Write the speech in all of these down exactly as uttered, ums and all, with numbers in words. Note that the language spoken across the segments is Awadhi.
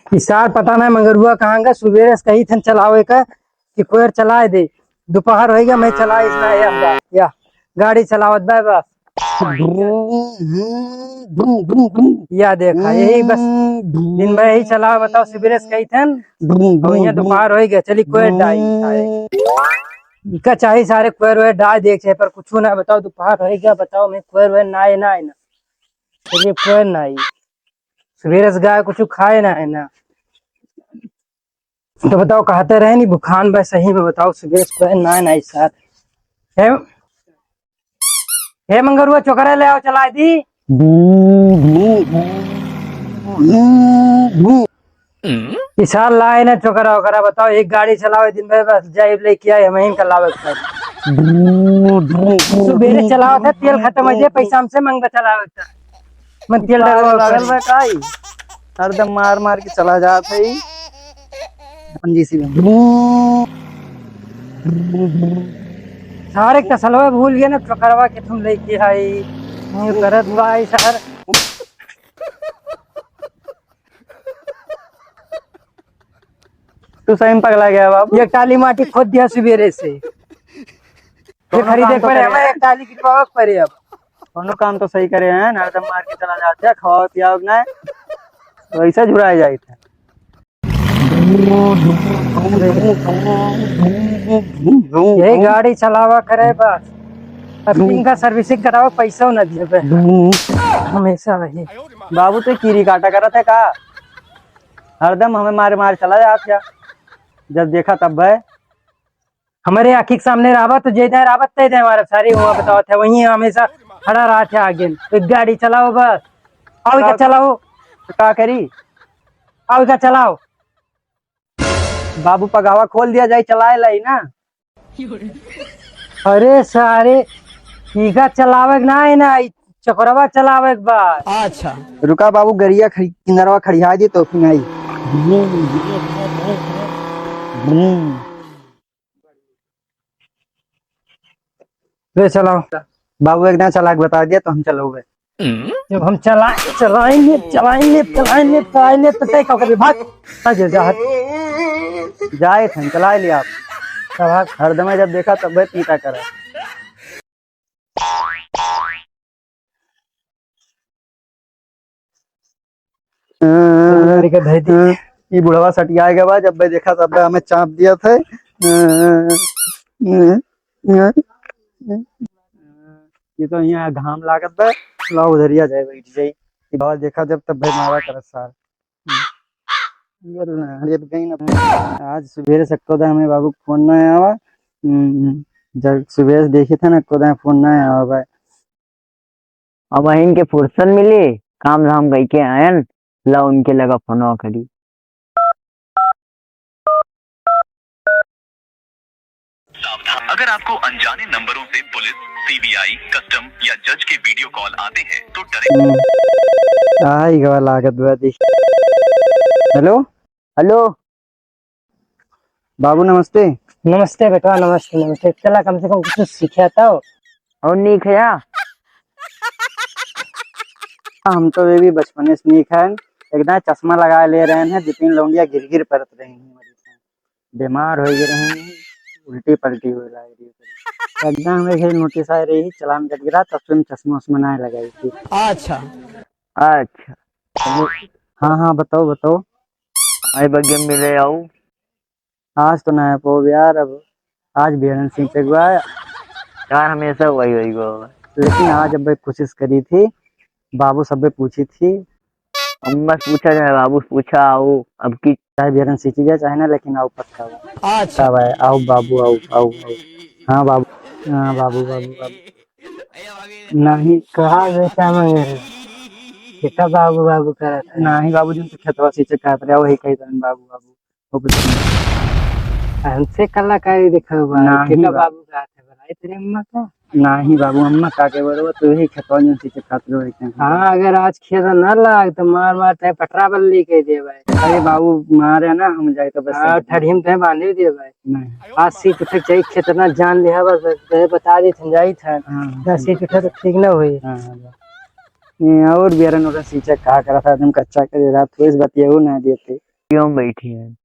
ई सार पता ना मंगरुआ कहाँ गा, सुबेरे से कही थन चलावे का कि कोयर चलाए दे, दोपहर होई गा, मैं चलाइस ना, या, या, या, गाड़ी चलावत बा बस। या देखा, यही बस, दिन भर यही चलावे, बताओ, सुबेरे से कही थन, और यहाँ दोपहर होई गा, चली कोयर डाई खाए। इका चाही सारे कोयर वोयर डाल देख चाहे, पर कुछ ना, बताओ, दोपहर होई गा, बताओ, मैं कोयर वोयर ना आए, ना आए ना, चलिए कोयर ना आई, सुबेरे से गाय कुछ खाए ना है ना। तो बताओ, कहते रहे नी भुखान बा सही में, बताओ, सुबह सुबह ना, ना, सर। हे, हे मंगरुआ, चोकरा ले आओ, चला दी। ई सार लाए ना चोकरा ओकरा, बताओ, एक गाड़ी चलावे दिन भर, बस जाए लेके आए, हम ही का लावे के पड़ी। सुबेरे चलावत है, तेल खत्म हो जाए, पैसा हमसे मांगबा चलावे का। मन तेल डलवा कर बा काई? हरदम मार मार के चला जात है ई। अपन जी सी में। सारे तसलवा भूल गए ना, चोकरवा के तुम लेके आई। यूं करत भाई सर। तू सही में पगला गया बाबू। ये टाली माटी खोद दिया सुबेरे से। ये कौनो खरीदे काम तो पड़े, करे हमें हैं। एक टाली गिरवावे के पड़े अब। कौनो काम तो सही करे हैं, हरदम मार के चला जाते हैं, खावा पियावा के ना, वैसे झुराए जाए थे। यही गाड़ी चलावा करे बस, अब इनका सर्विसिंग करावा, पैसा ना दिए बे। हमेशा वही। बाबू तो कीरी काटा करत है का? हरदम हमें मारे मारे चला जात है, जब देखा तब बे। हमारे आँखी के सामने रहबा तो जे दे रहबा ते दे हमारे सारी हुआ बतावत है, वहीं हमेशा खड़ा रहत है आगे। तो गाड़ी चलाओ बस, आओ इका का, चलाओ। का करी? आओ इका चलाओ। बाबू पगावा खोल दिया जाए, चलाए लाई ना। अरे सारे, इका चलावे के ना है ना, ई चोकरवा चलावे के बा। अच्छा। रुका बाबू, गरिया खड़ी, किनरवा खड़िया दी तो फिर आई। ले चलाओ। बाबू एक दिन चला के बता दिया तो हम चलोगे। जब हम चला, चलाएंगे, चलाएंगे, चलाएंगे, चलाएंगे, तो तय का कभी भाग। आ जा, जा, हट। जाए थे, चला लिया आप। चला। हरदम जब देखा तब वह पीटा करा। अरे के धई दी। ई बुढ़वा सटिया गया बा, जब मैं देखा तब हमें चाप दिया था। ये तो यहाँ घाम लागत बा, ला उधरिया जाए बैठ जाई। ई बाबा देखा जब तब भाई मारा करत सार। ये ना, ये तो कहीं ना। आज सुबेरे से एको दाएँ हमें बाबू फोन ना आवा। हम्म, जब सुबेरे से देखी था ना, एको दाएँ फोन ना आवा भाई। अब इनके फुर्सत मिली, काम धाम कइके आयन, ला उनके लगा फोनवा करी। सावधान, अगर आपको अनजाने नंबरों से पुलिस, सीबीआई, कस्टम या जज के वीडियो कॉल आते हैं तो डरें। हम्म। आई गवा लागत बा दी। हेलो? हेलो? बाबू नमस्ते। नमस्ते बेटवा, नमस्ते, नमस्ते। चला कम से कम कुछ सीखे तो। और नीक है या? हम तो ये भी बचपने से नीक है, एकदम चश्मा लगा ले रहे हैं, दो तीन लौंडिया गिर गिर परत रही हैं, बीमार हो गए रहे हैं, उल्टी पल्टी हो रहा है। एकदम हमें फिर नोटिस आ रही, चालान कट गिरा, तब से हम चश्मा उश्मा ना लगाई थी। अच्छा। अच्छा। हाँ, हाँ, बताओ, बताओ। आई बग्गे मिले आऊ। आज तो ना पाओ यार, अब आज बेरन सींचे के बा। यार, हमेशा वही, वही गो। लेकिन आज अब भाई कोशिश करी थी, बाबू सब पूछी थी। अम्मा से पूछा जाए, बाबू से पूछा, आओ, अब की चाहे बेरन सींची जाए, चाहे ना, लेकिन आओ पक्का बा। अच्छा। का भाई, आओ बाबू, आओ, आओ, आओ। हाँ बाबू, हाँ बाबू, बाबू, बाबू। नहीं, कहा बेटा मगर, कितना बाबू, बाबू करत है। नहीं बाबू, जिन तो खेतवा सींचे कहत रहे, वही कही तन बाबू, बाबू। वो कुछ नहीं। हमसे कलाकारी दिखाओ बा, नाही केका बा-, बाबू का हाथ है, बुलाए तेरे अम्मा का? नाही बाबू, अम्मा का के बोलो, तू ही खेतवा में से खातिर होई के। हाँ, अगर आज खेत ना लाग, तो मार मार तय पटरा बल्ली के दे भाई। अरे बाबू, मारे ना हम जाए तो बस। हाँ, ठड़ियम तय बांधे दे भाई। नहीं। आज सीट उठक चाहिए, खेत ना जान लिया बस, तय बता दे थन जाई था। हाँ, ना हाँ। सीट उठे तो ठीक ना हुई। हाँ, हाँ, बा-, ये और बेरन ओरन सींचा का करा था, एकदम कच्चा करे रहा, थोड़ी सी बतिया वो ना देते। क्यों बैठी हैं?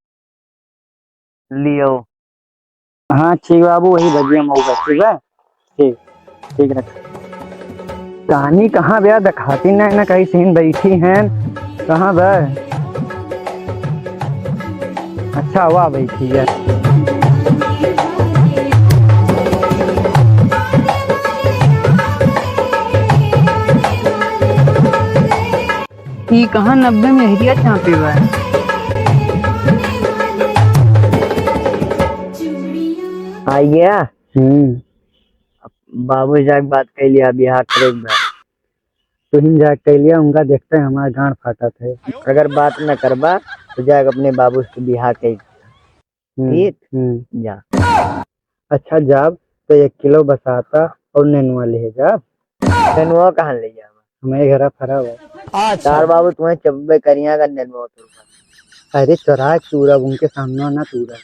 लियो। हाँ, ठीक बाबू, वही बगिया में होगा, ठीक बा? ठीक, ठीक रख। कहानी कहाँ बा? देखाती नहीं ना, कहीं सीन बैठी हैं, कहाँ बा? अच्छा, वाह, बैठी है। ई कहाँ नब्बे में हरिया चापे बा? आ गया? हम्म। अब बाबू जाके बात कर लिया, बियाह करे के बा। तुहिन जाके कर लिया, उनका देखते हैं, हमारा गांड फाटत है। अगर बात न करबा, तो जाके अपने बाबू से बियाह कर। हम्म, ठीक? हम्म। जा। अच्छा, जाब तो एक किलो बसाता और नेनुआ ले जाब। नेनुआ कहाँ ले जाब? हमारे घर फरा हुआ। अच्छा। तार बाबू तुम्हें चब्बे करिया का नेनुआ तोड़बा। अरे, चोरा के तूरब, उनके सामने ना तूरब।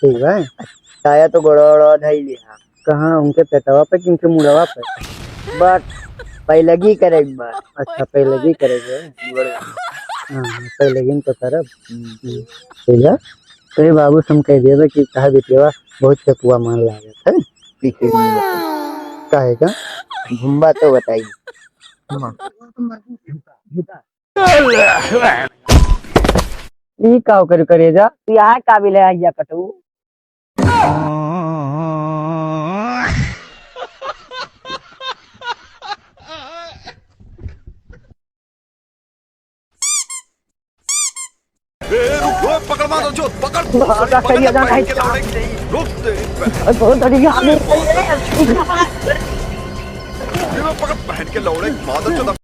ठीक बा? ताया तो गोड़वा गोड़वा धई लिया। कहाँ, उनके पेटवा पे कि उनके मुड़वा पे? बट पैलगी करे एक बार। अच्छा, पैलगी करे के। बड़- हाँ, पैलगी तो करब। हम्म। हम्म, ठीक है। तो ये बाबू से हम कह दिए कि कहा बिटिया बहुत चपुआ मान लागत है। पीछे घूमबा। काहे का? घूमबा तो बताई। ई का ओकर करेजा? तू यहाँ काबिल है, आइया कटू। ए, रुक, रुक, पकड़ मारो जो, पकड़। भागा, पकड़, करिया जाना पहन है। के लौड़े। रुक, तेरी बहन। बहुत बढ़िया। ये पकड़, पहन के लौड़े, मादर चोदा।